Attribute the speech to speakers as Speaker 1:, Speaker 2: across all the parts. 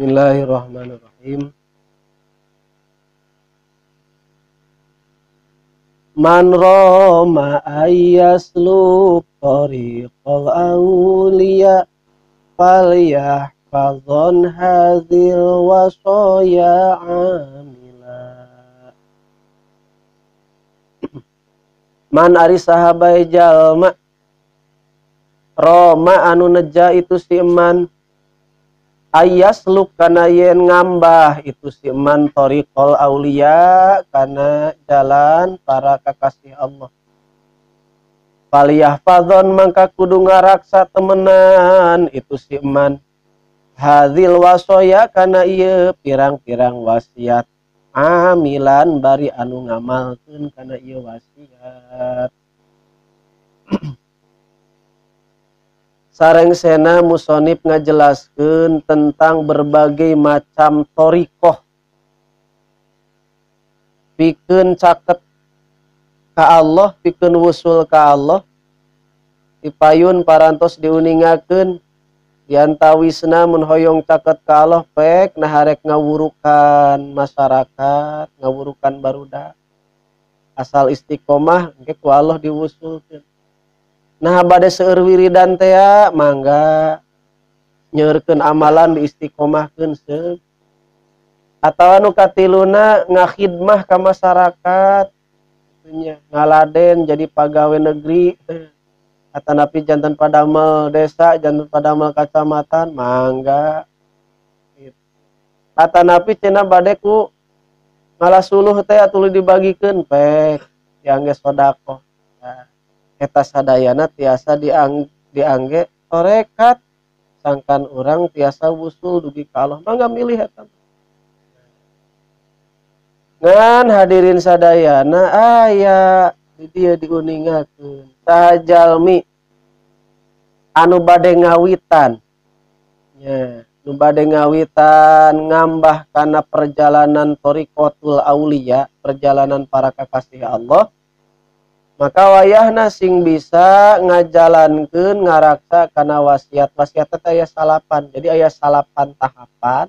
Speaker 1: Bismillahirrahmanirrahim. Man roma ayyasluk tariqal awliya falyahfazon hadhil wasaya amila. Man ari sahabai jalma roma anu neja itu si eman ayasluk kana yen ngambah itu si eman tariqal auliya kana jalan para kakasih Allah. Faliyahfadzon mangka kudu ngaraksa temenan itu si eman hadhil wasoya kana ieu pirang-pirang wasiat amilan bari anu ngamalkeun kana ieu wasiat. Sarengsena musonib ngajelaskeun tentang berbagai macam thoriqoh pikeun caket ka Allah, pikeun wusul ka Allah. Dipayun parantos diuningakeun diantawisna mun hoyong caket ka Allah pek nah harek ngawurukan masyarakat, ngawurukan barudak. Asal istiqomah engke ku Allah diwusulkeun. Nah bade seueur wiridan teh mangga nyeurkeun amalan diistiqomahkeun seug. Atawa nu katiluna ngakhidmah ka masyarakat nya, ngaladen jadi pagawe negeri atanapi jantan padamel desa, jantan padamel kacamatan mangga. Atanapi cenah bade ku ngalasuluh teh tuluy dibagikeun pek diangge sedekah. Nah, eta sadayana tiasa diangge torekat sangkan urang tiasa wusul dugi ka Allah mangga milih eta. Ngan hadirin sadayana aya di dieu diuningakeun saha jalmi anu bade ngawitan nya, nu bade ngawitan ngambah kana perjalanan thariqatul auliya, perjalanan para kakasih Allah, maka wayahna sing bisa ngajalankeun ngaraksa kana wasiat. Wasiat teh aya salapan. Jadi aya salapan tahapan.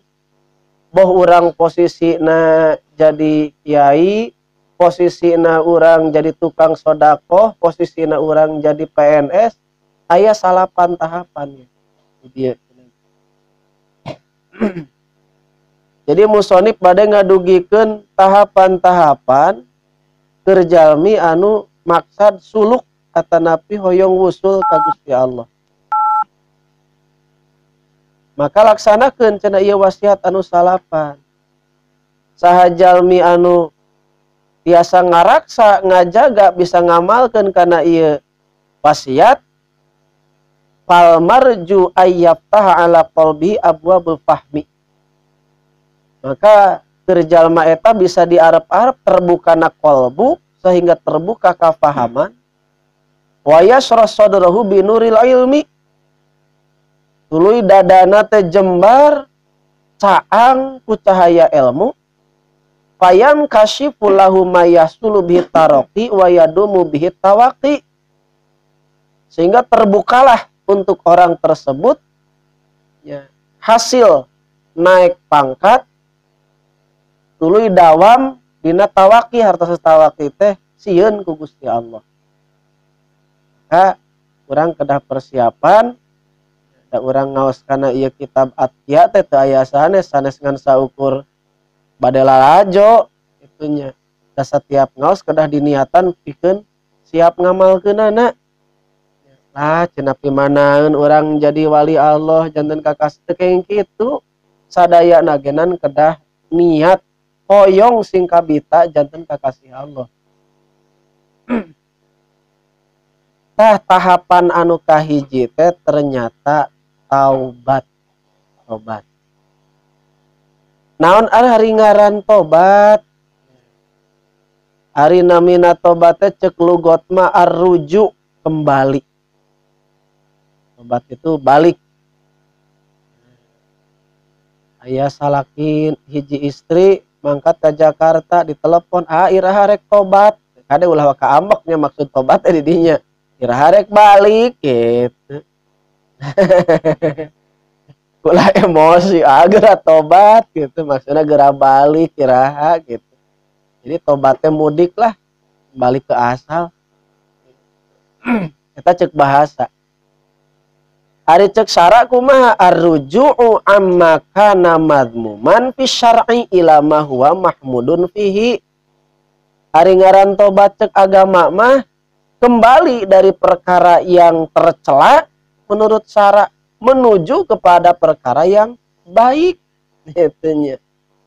Speaker 1: Boh urang posisina jadi kiai, posisina urang jadi tukang sodakoh, posisina urang jadi PNS, aya salapan tahapannya. Jadi musonib bade ngadugikeun tahapan-tahapan keur jalmi anu maksad suluk atanapi hoyong wusul ka Gusti Allah. Maka laksanakeun cenah ieu wasiat anu salapan. Saha jalmi anu tiasa ngaraksa ngajaga bisa ngamalkeun kana ieu wasiat, fal marju ayyaftaha ala qalbi abwabul fahmi. Maka keur jalma eta bisa diarep-arep terbukana qalbu sehingga terbuka kafahaman, wa yasra sadrahu binuril ilmi, tuluy dadana teh jembar caang ku cahaya ilmu, fayam kasyifu lahu ma yahsulu bihi taraqi wa yadumu bihi tawaqi, sehingga terbukalah untuk orang tersebut ya, hasil naik pangkat tuluy dawam dina tawaki, hartos tawaki teh sieun ku Gusti Allah. Maka urang kedah persiapan, da urang ngaos kana ieu kitab Atqiya teh teu aya sanes, sanes ngan saukur bade lalajo itunya. Da setiap ngaos kedah diniatan pikeun siap ngamalkeunana. Lah cenah pimanaeun urang jadi wali Allah janten kakas teu kenging kitu. Sadayana genan kedah niat hoyong sing kabita janten kakasih Allah. Tah tahapan anu kahiji teh ternyata taubat. Tobat. Naon ari ngaran tobat? Ari namina tobat teh cek lugot mah arruju, kembali. Tobat itu balik. Aya salakin hiji istri mangkat ke Jakarta ditelepon, ah iraha rek tobat. Kade ulah waka ambeknya maksud tobat teh di dinya. Iraha rek balik gitu. Ulah emosi, geura tobat gitu, maksudnya geura balik iraha gitu. Jadi tobatnya mudik lah, balik ke asal. Eta cek bahasa. Ari cek syara kumaha arruju'u amma kana madmuman fi syar'i ila ma huwa mahmudun fihi. Ari ngaran tobat cek agama mah kembali dari perkara yang tercela menurut syara menuju kepada perkara yang baik gitunya.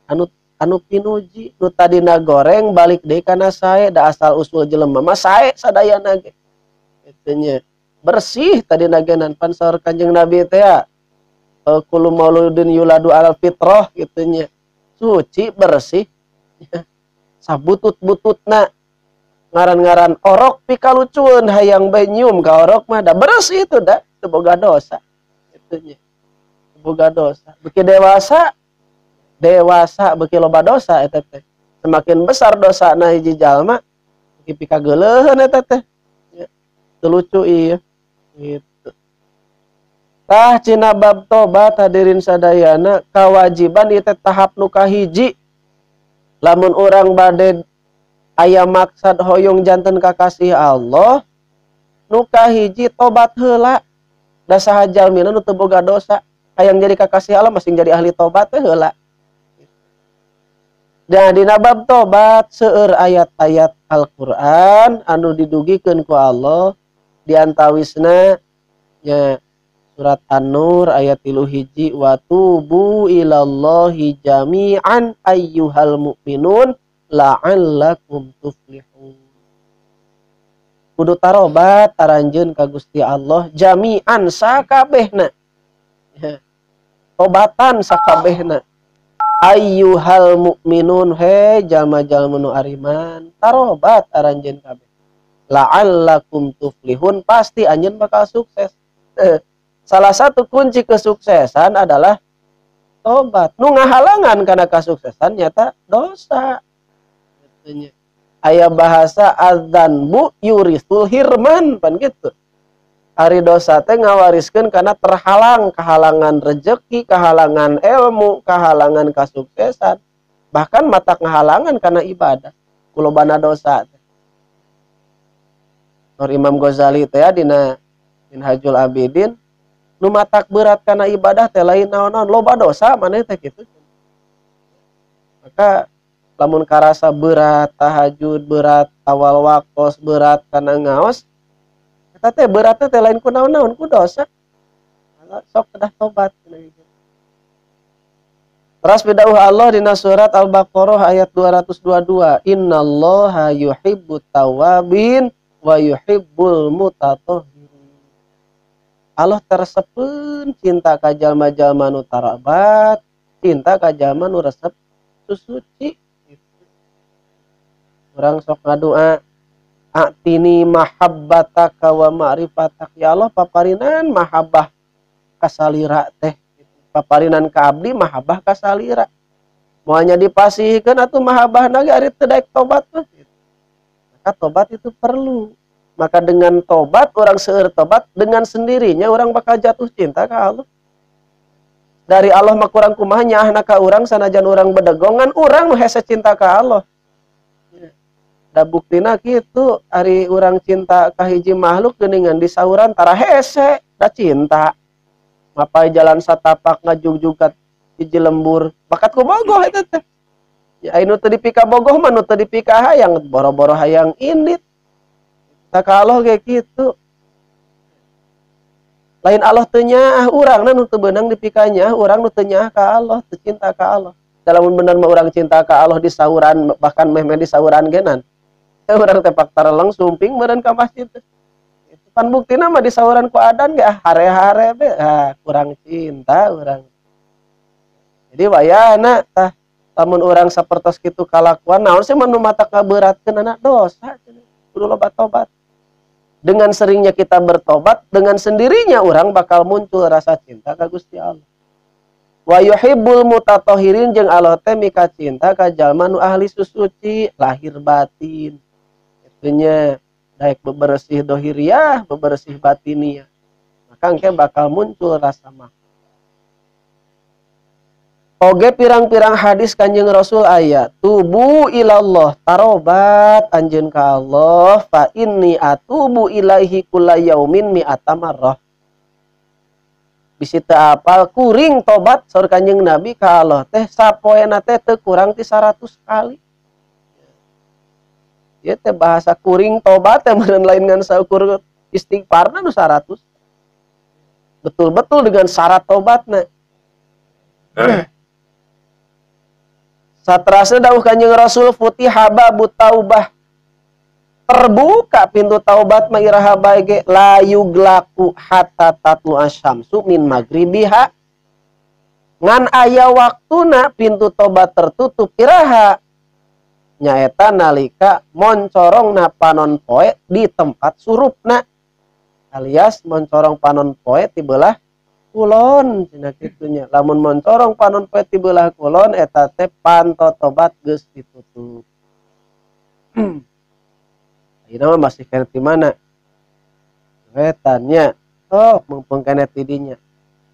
Speaker 1: Anu pinuji nu tadina goreng balik deui kana sae, da asal usul jelema mah sae sadayana ge gitunya. Bersih tadina ge pan saur Kanjeng Nabi teh ya, kullu mauludin yuladu alal fitrah gitunya. Suci bersih sabutut-bututna ngaran-ngaran orok pikalucueun hayang bae nyium ka orok mah da bersih itu da teu boga dosa. Boga dosa. Beki dewasa, dewasa beki loba dosa eta teh. Semakin besar dosa na hiji jalma, beki pikageuleuheun eta teh. Ya, teu lucu ieu. Gitu. Tah cina bab tobat hadirin sadayana kewajiban ieu teh tahap nu kahiji. Lamun urang bade aya maksad hoyong janten kakasih Allah, nu kahiji tobat heula. Da saha jalmina nu teu boga dosa, hayang jadi kakasih Allah masing jadi ahli tobat teh heula. Dan dina bab tobat seueur ayat-ayat Al-Qur'an anu didugikeun ku Allah, diantawisna nya surat An-Nur ayat 31 wa tubu ilallahi jami'an ayyuhal mu'minun la'allakum tuflihun. Kudu tarobat taranjeun ka Gusti Allah jami'an sakabehna. Ya. Tobatan sakabehna. Ayyuhal mu'minun he jalma-jalma nu ariman tarobat taranjeun kabeh. La'allakum tuflihun pasti anjeun bakal sukses. Salah satu kunci kesuksesan adalah tobat. Nu ngahalangan kana kasuksesan nyata dosa. Katanya. Aya bahasa adzanbu yurisul hirman pan gitu. Ari dosa teh ngawariskeun kana terhalang, kehalangan rejeki, kehalangan ilmu, kehalangan kasuksesan, bahkan mata kehalangan kana ibadah. Kulobana dosa teh. Nur Imam Ghazali teh dina Minhajul Abidin nu matak berat kana ibadah teh lain naon-naon, loba dosa maneh teh kitu. Maka lamun karasa berat tahajud, berat awal waktos, berat kana ngaos, eta teh beratna teh lain ku naon-naon, ku dosa. Sok kedah tobat. Terus bidauh Allah dina surat Al-Baqarah ayat 222, innallaha yuhibbut tawabin wa yuhibbul mutatahhirin. Allah tersepeun cinta ka jalma-jalma nu tarabat, cinta ka jalma nu resep susuci. Urang sok ngadua atini mahabbataka wa ma'rifatak, ya Allah paparinan mahabbah kasalira teh, paparinan ka abdi mahabbah kasalira. Moalnya dipasihkeun atuh mahabbahna ge ari teu daek tobat mah. Maka tobat itu perlu. Maka dengan tobat, orang seueur tobat dengan sendirinya orang bakal jatuh cinta ka Allah. Dari Allah mah kurang kumaha nyaahna ka urang sanajan urang bedegongan urang nu hese cinta ka Allah. Da buktina kitu ari urang cinta ka hiji makhluk geuningan disauran tara hese da cinta. Mapai jalan satapak ngajugjug ka hiji lembur bakat ku bogoh eta teh. Ya anu teu dipika bogoh mah nu teu dipika hayang boro-boro hayang indit. Tah ka Allah ge kitu. Lain Allah teu nyaah urangna nu teu beunang dipika nyaah urang nu teu nyaah ka Allah, teu cinta ka Allah. Lamun bener mah urang cinta ka Allah disauran bahkan meh-meh disauran genan. Urang teh pak tareleng sumping meureun ka masjid teh. Itu pan buktina mah disauran ku adan ge hare-hare be, kurang cinta urang. Jadi wayahna tah lamun urang sapertos kitu kalakuan naon sih mah nu mata kaberatkeun anak dosa kudu loba tobat. Dengan seringnya kita bertobat, dengan sendirinya orang bakal muncul rasa cinta ka Gusti Allah. Wa yuhibbul mutatahhirin jeung Allah teh mika cinta ka jalma nu ahli susuci lahir batin. Itunya daek bebersih dohiriah, bebersih batiniah. Maka engke bakal muncul rasa mah. Oge pirang-pirang hadis Kanjeng Rasul aya tubu ilallah tarobat anjeun ka Allah fa inni atubu ilaihi kulla yaumin mi'ata marrah. Bisi teu apal kuring tobat saur Kanjeng Nabi ka Allah teh sapoena teh teu kurang ti 100 kali. Ieu teh bahasa kuring tobat teh meureun lain ngan saukur istighfarna nu 100. Betul-betul dengan syarat tobatna. Satrasna dawuh Kanjeng Rasul futiha babu taubah. Terbuka pintu taubat mah iraha bae ge la yuglaku hatta tatlu asyamsu min magribiha. Ngan aya waktuna pintu tobat tertutup iraha nyaeta nalika moncorongna panon poe di tempat surupna, alias moncorong panon poe ti belah kulon cenah kitu nya. Lamun moncorong panon poe ti belah kulon eta teh panto tobat geus ditutup. Ayeuna mah masih keneh ti mana? Wetannya. Oh, mumpung keneh ti dinya.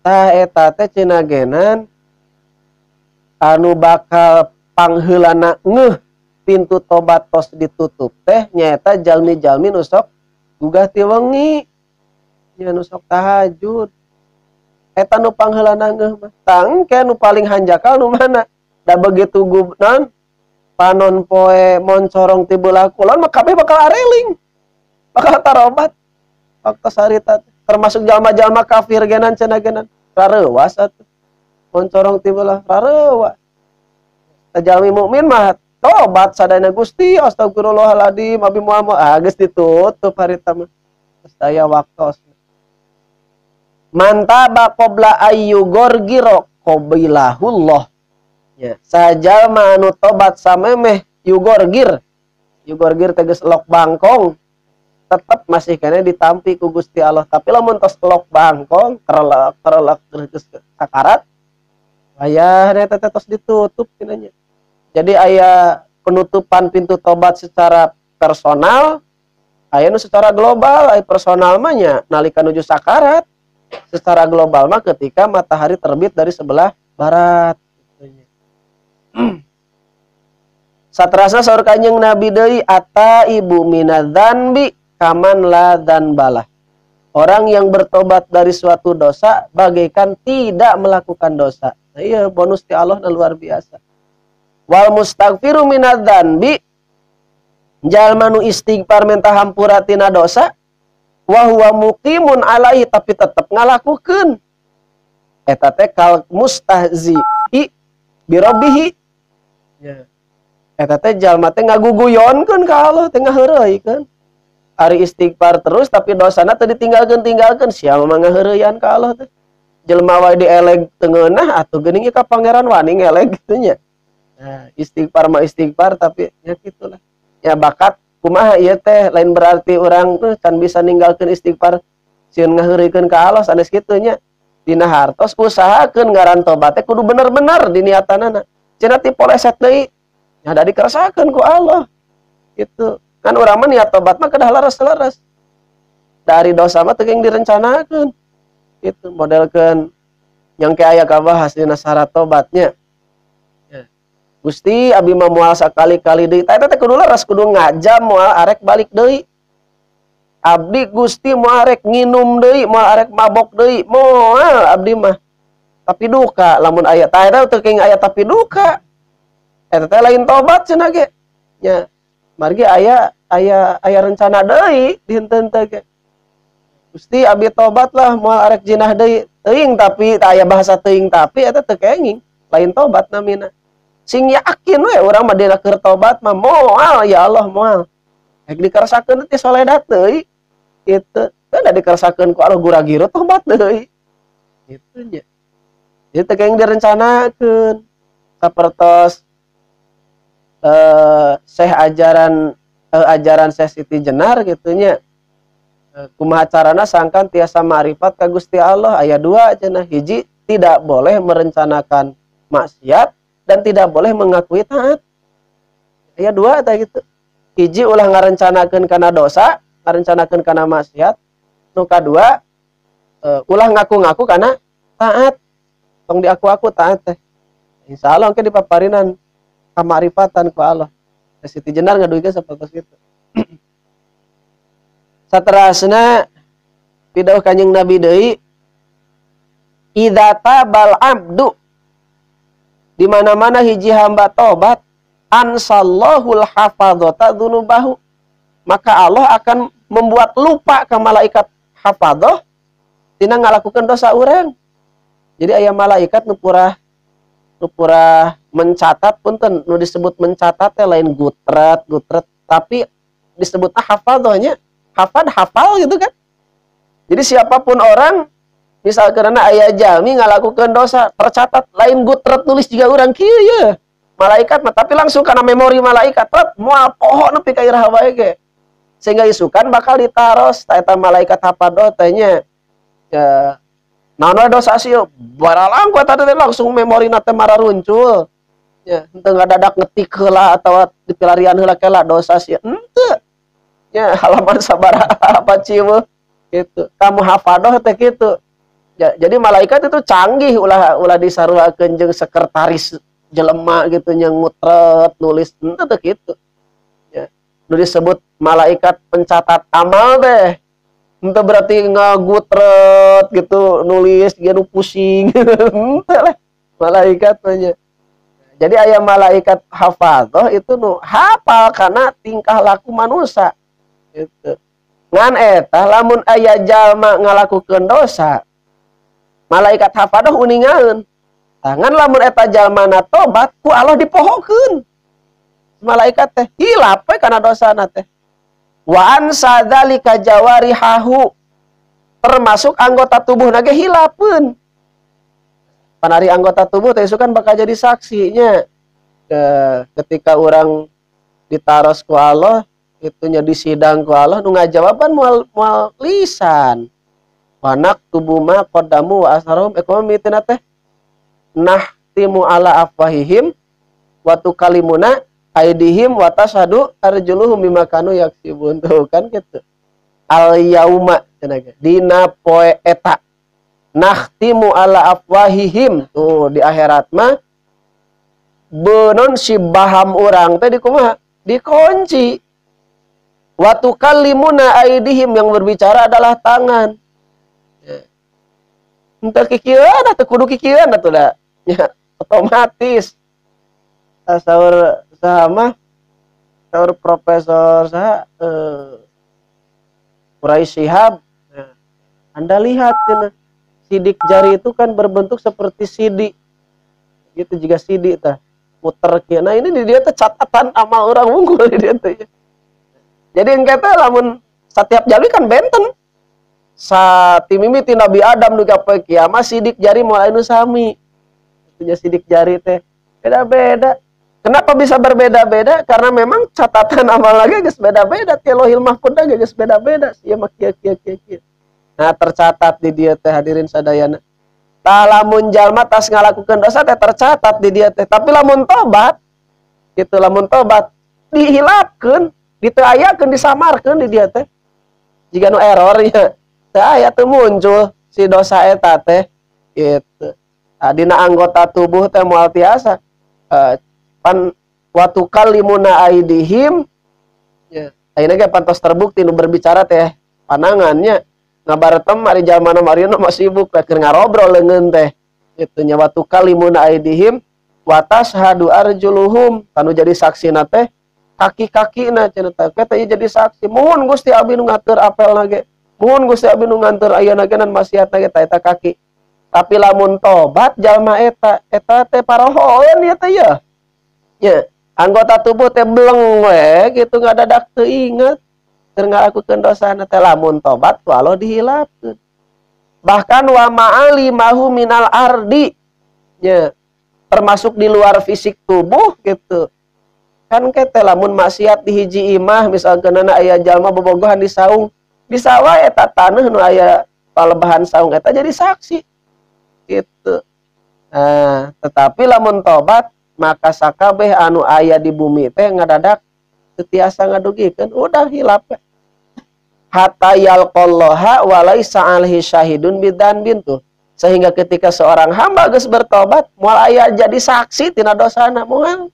Speaker 1: Tah eta teh cenah genan anu bakal pangheulana ngeuh pintu tobat tos ditutup teh nyaeta jalmi-jalmi nu sok gugah ti wengi nya nu sok tahajud. Eta nu pangheulana ngeuh mah. Tangke nu paling hanjakal nu mana? Da begitu gubnan panon poe moncorong ti belah kulon mah kabeh bakal areling. Bakal tarobat. Waktu sarita termasuk jalma-jalma kafir genan cenah genan rareuwas atuh. Moncorong ti belah rareuwas. Jalmi mukmin mah tobat sadayana Gusti astagfirullahaladzim abi moal ah geus ditutup harita mah. Geus aya waktos. Mantaba qabla ayyugorgiro qabilahullah. Ya, sajalma anu tobat samemeh yugorgir. Yugorgir tegas lok bangkong. Tetep masih kene ditampi ku Gusti Allah. Tapi lamun tos lok bangkong, kerelek-kerelek geus sakarat, wayah eta teh tos ditutup cenah. Jadi aya penutupan pintu tobat secara personal, aya nu secara global, aya personal mah nya nalika nuju sakarat. Secara global mah ketika matahari terbit dari sebelah barat. Satrasna saur Kanjeng Nabi deui ata ibu minadzanbi kaman la dzanbalah. Orang yang bertobat dari suatu dosa bagaikan tidak melakukan dosa. Nah, iya bonus ti Allah na luar biasa. Wal mustaghfiru minadzanbi jalma nu istighfar minta hampura tina dosa wa huwa muqimun alaihi tapi tetep ngalakukeun. Eta teh kal mustahzi bi rabbihi. Ya. Eta teh jalma teh ngaguguyonkeun ka Allah teh ngaheureuykeun. Ari istighfar terus tapi dosana teu ditinggalkeun-tinggalkeun sia mah ngaheureyan ka Allah teh. Jelema wae dieleg teu ngeunah atuh geuning ka pangeran wani ngeleg kitu nya. Nah, istighfar mah istighfar tapi nya kitulah. Ya bakat kumaha ieu teh lain berarti urang can bisa ninggalkeun istighfar sieun ngaheureuykeun ka Allah sanes kitu nya. Dina hartos usahakeun ngaran tobat teh kudu bener-bener diniatanana. Cenah ti poleset deui nya da dikeresakeun ku Allah. Gitu. Kan urang mah niat tobat mah kedah leres-leres. Dari dosa mah teu geng direncanakeun. Gitu modelkeun yang ke aya kabahas dina syarat tobatnya. Ya. Gusti abi mah moal sakali-kali deui. Tah eta teh kudu leres kudu ngajam moal arek balik deui. Abdi Gusti moal arek nginum deui, moal arek mabok deui, moal abdi mah. Tapi duka lamun aya tah eta teu kenging aya tapi duka. Eta teh lain tobat cenah ge. Nya margi aya aya aya rencana deui di henteu teh ge. Gusti abi tobat lah moal arek jinah deui. Teuing tapi aya bahasa teuing tapi eta teu kenging, lain tobat namina. Sing yakin we urang mah dina keur tobat mah moal ya Allah moal. Rek dikeresakeun teh soledat deui. Gitu. Teu da dikeresakeun ku Allah gura-giru tobat deui. Kitu nya. Jadi teu kenging direncanakeun. Sapertos Syekh ajaran Syekh Siti Jenar gitu nya. Kumaha carana sangkan tiasa ma'rifat ka Gusti Allah aya dua cenah. Hiji tidak boleh merencanakan maksiat dan tidak boleh mengakui taat. Aya dua tah gitu. Hiji ulah ngarencanakeun kana dosa, ngarencanakeun kana maksiat. Nu kadua ulah ngaku-ngaku kana taat. Tong diaku-aku taat teh. Insyaallah engke dipaparinan kamarifatan ku Allah. Siti Jenar ngaduikeun sapertos kitu. Saterasna pidauh Kanjeng Nabi deui, idza tabal abdu, di mana-mana hiji hamba tobat, ansallahul hafadzata dzunubahu, maka Allah akan membuat lupa ke malaikat hafadzah tina ngalakukeun dosa urang. Jadi aya malaikat nu purah mencatat, punten nu disebut mencatat teh lain gutret gutret, tapi disebutna hafadzahnya, hafad hafal gitu kan. Jadi siapapun orang misal karena aya jalmi ngalakukeun dosa tercatat, lain gutret nulis juga urang kieu ye malaikat mah, tapi langsung karena memori malaikat tret moal poho nepi ka iraha wae ge, sehingga isukan bakal ditaros ta eta malaikat hafadzah teh nya ya naon wae dosa sieun baralang ku eta teh langsung memorina teh mararuncul nya, henteu ngadadak ngetik heula atawa dipilarian heula kela dosa sieun henteu nya halaman sabaraha apa cieuh gitu. Kamu hafadzah teh kitu. Ya, jadi malaikat itu canggih, ulah ulah disaruakeun jeung sekretaris jelema gitu nya ngutret nulis henteu teh kitu. Ya, nu disebut malaikat pencatat amal teh henteu berarti ngagutret gitu nulis dia nu pusing henteu lah malaikat mah nya. Jadi aya malaikat hafadzah itu nu hafal karena tingkah laku manusia gitu. Ngan eta lamun aya jalma ngalakukeun dosa, malaikat hafadzah uningaeun. Tangan lamun eta jalmana tobat ku Allah dipohokeun. Malaikat teh hilap we kana dosana teh. Wa ansa dzalika jawarihahu, termasuk anggota tubuh nage hilapeun. Panari anggota tubuh teh kan bakal jadi saksinya. Ketika orang ditaros ku Allah, itunya disidang ku Allah, nu ngajawaban moal moal lisan. Wa naktubu ma qaddamu wa asarhum, ekonomi tina teh nahtimu ala afwahihim wa tukallimuna aidihim wa tashhadu arjuluhum bima kanu yaksibun. Tuh kan gitu. Al yauma cenah ge dina poe eta nahtimu ala afwahihim, tuh di akhirat mah benon si baham urang teh dikumaha dikunci. Wa tukallimuna aidihim, yang berbicara adalah tangan. Henteu kikieuan atuh, kudu kikieuan atuh da. Ya, otomatis. Saur saha mah, saur profesor saha Quraisy Shihab. Nah, Anda lihat cenah, sidik jari itu kan berbentuk seperti sidi. Gitu juga sidi tah. Muter kieu. Nah, ini di dia teh catatan amal orang unggul di dia teh. Jadi engke teh lamun setiap jari kan benten. Satimimiti Nabi Adam dugi ka poe kiamat sidik jari moal anu sami. Punya sidik jari teh beda-beda. Kenapa bisa berbeda-beda? Karena memang catatan amal lagi geus beda-beda. Ti Lauhil Mahfuz ge geus beda-beda. Ieu mah kieu kieu kieu kieu. Nah, tercatat di dia teh hadirin sadayana. Tah lamun jalma tas ngalakukeun dosa teh tercatat di dia teh. Tapi lamun tobat gitu, lamun tobat dihilapkeun, diteu ayakeun, disamarkeun di dia teh. Jiga nu error nya. Teu aya teu muncul si dosa eta teh gitu. Nah, dina anggota tubuh teh moal tiasa pan wa tukallimuna aidihim ya. Ayeuna ge pantos terbukti nu berbicara teh panangannya ngabaretem ari jalmana marieuna mah sibuk keur ngarobrol leungeun teh gitu nya. Wa tukallimuna aidihim wa tashhadu arjuluhum, anu jadi saksina teh kaki-kakina cenah teh teh jadi saksi. Muhun Gusti abdi nu ngatur apelna ge, muhun Gusti abdi nu nganteur ayeuna ge nan maksiatna ge ta eta kaki. Tapi lamun tobat jalma eta eta teh parohoeun ieu teh ya. Nya, anggota tubuh teh beleng we gitu ngadadak teu inget keur ngalakukeun dosana teh. Lamun tobat ku Allah dihilapkeun. Bahkan wa ma'ali mahu minal ardi nya, termasuk di luar fisik tubuh gitu. Kan kete lamun maksiat di hiji imah misalkeun aya jalma bobogohan di saung, bisa wae eta taneuh nu aya palebahan saung eta jadi saksi gitu. Nah, tetapi lamun tobat maka sakabeh anu aya di bumi teh ngadadak teu tiasa ngadugikeun, udah hilap. Hatta yalqallaha wa laisa alaihi syahidun bidzanbin tuh. Sehingga ketika seorang hamba geus bertobat moal aya jadi saksi tina dosana moal.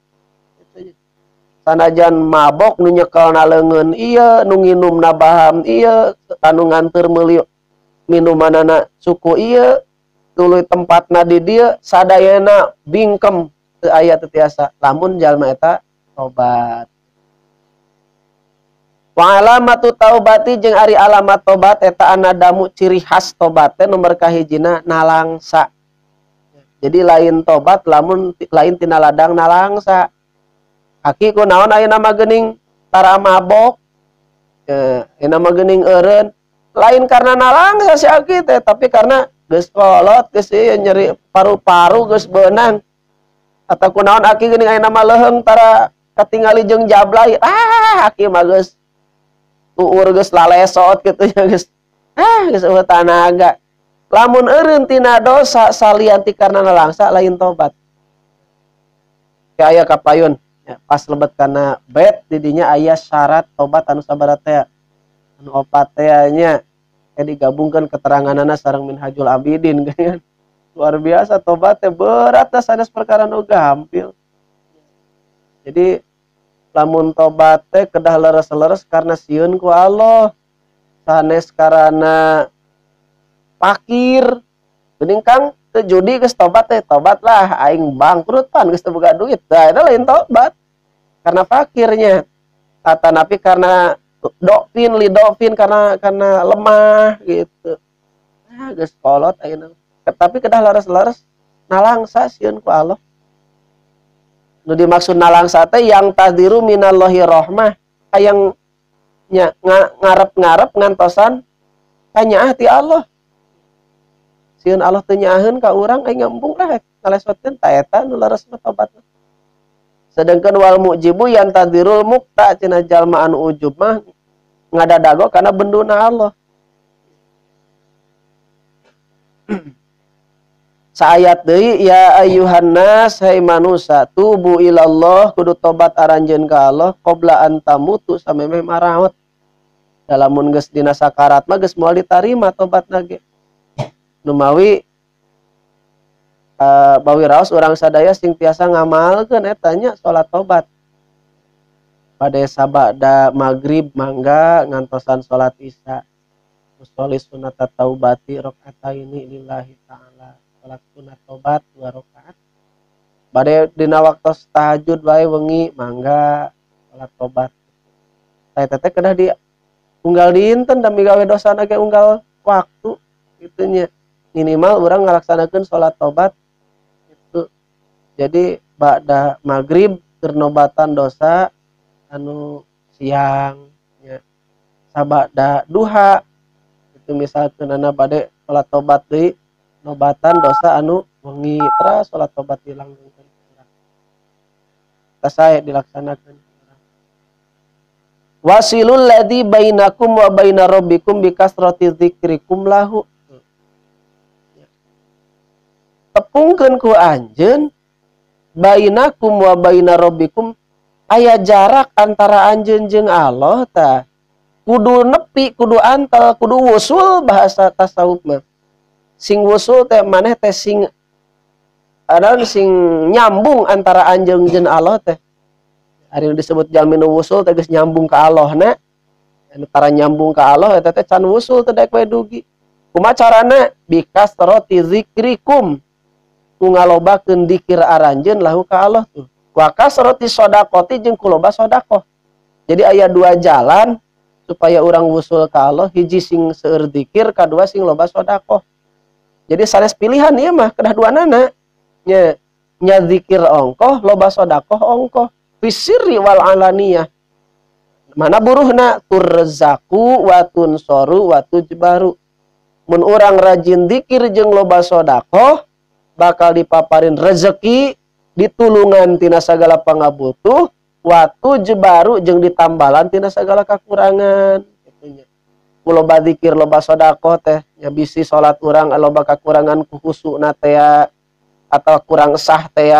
Speaker 1: Sanajan mabok nu nyekelna leungeun ieu, nu nginumna baham ieu, anu nganteur meuli minumanana suku ieu, tuluy tempatna di dieu sadayana bingkem teu aya teu tiasa lamun jalma eta tobat. Wa alamatu taubati jeung ari alamat tobat eta anadamu ciri khas tobat teh nomor kahijina nalangsa. Jadi lain tobat lamun lain tina ladang nalangsa. Aki kunaon ayeuna mah geuning tara mabok, ayeuna mah geuning eureun, lain karena nalangsa si aki teh tapi karena geus kolot geus ieu nyeri paru-paru geus beunang. Atau kunaon aki geuning ayeuna mah leuheung tara katingali jeung jablay, ah aki mah geus uur geus lalesot kitu nya geus, ah geus eueuh tanaga. Lamun eureun tina dosa salian ti karena nalangsa lain tobat. Kayak aya kapayun ya, pas lebet kana bed didinya aya syarat tobat anu sabaraha teh anu opat teh nya digabungkan keteranganana sareng Minhajul Abidin kan. Luar biasa tobat teh berat dah sanes perkara nu gampil. Jadi lamun tobat teh kedah leres-leres karena sieun ku Allah, sanes karena pakir. Geuning Kang teu judi geus tobat teh, tobatlah aing bangkrut pan geus teu boga duit. Nah, eta lain tobat karena fakirnya. Atanapi karena dokfin lidofin karena lemah gitu. Nah, geus kolot ayeuna. Tapi kedah leres-leres nalangsa sieun ku Allah. Nu dimaksud nalangsa teh yang tadiru minallahi rahmah, hayang nya ngarep-ngarep ngantosan kanyaah ti Allah. Sieun Allah teu nyaaheun ka urang aing ngembung lah ngalesotkeun ta eta nu leres mah tobatna. Sedangkan wal mujibu yang tadirul mukta cenah jalma anu ujub mah ngadadago kana benduna Allah. Saayat deui ya ayyuhan nas hai manusa tubu ilallah kudu tobat aranjeun ka Allah qabla an tamutu samemeh marawat. Lamun geus dina sakarat mah geus moal ditarima tobatna ge. Numawi bawi raos urang sadaya sing tiasa ngamalkeun eta nya salat tobat. Bade sabada magrib mangga ngantosan salat isya. Usholli sunat taubati rakaataini lillahi ta'ala. Salat sunat tobat 2 rakaat. Bade dina waktos tahajud wae wengi mangga salat tobat. Eta teh kedah di unggal dinten da migawe dosana ge unggal waktu kitu nya. Minimal urang ngalaksanakeun salat tobat itu. Jadi ba'da magrib keur nobatan dosa anu siang nya. Sabada duha itu misalkeun bade salat tobat deui nobatan dosa anu wengi teras salat tobat dilanggengkeun urang. Sae dilaksanakeun. Wasilul ladzi bainakum wa baina rabbikum bikasrati dzikrikum lahu. Tepungkeun ku anjeun bainakum wa baina rabbikum aya jarak antara anjeun jeung Allah ta. Kudu nepi, kudu antel, kudu wusul bahasa tasawuf mah. Sing wusul teh maneh teh sing adalah sing nyambung antara anjeun jeung Allah teh. Ari nu disebut jalmi nu wusul teh geus nyambung ka Allah na. Anu tara nyambung ka Allah eta teh can wusul teh daek we dugi. Kumaha carana? Bikasrati zikrikum. Ku ngalobakeun dikir aranjeun lahu ka Allah tuh. Wa kasrati shadaqati jeung ku loba sedekah. Jadi aya dua jalan supaya urang wusul ka Allah, hiji sing seueur dikir, kadua sing loba sedekah. Jadi sanes pilihan ieu mah kedah duanana. Nya nya zikir ongkoh, loba sedekah ongkoh. Fisirri wal alaniyah. Mana buruhna turzaku wa tunsoru wa tujbaru. Mun urang rajin dikir jeung loba sedekah bakal dipaparin rezeki, ditulungan tina sagala pangabutuh, wa tujbaru jeung ditambalan tina sagala kakurangan kitu nya. Ku loba zikir loba sedekah teh nya bisi salat urang loba kakurangan ku khusukna teh atau kurang sah teh,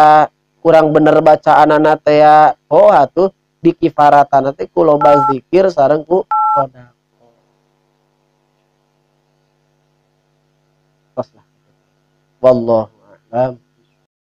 Speaker 1: kurang bener bacaanana teh, oh atuh dikifaratan teh ku loba zikir sareng ku sedekah. Tos lah. Wallahu a'lam.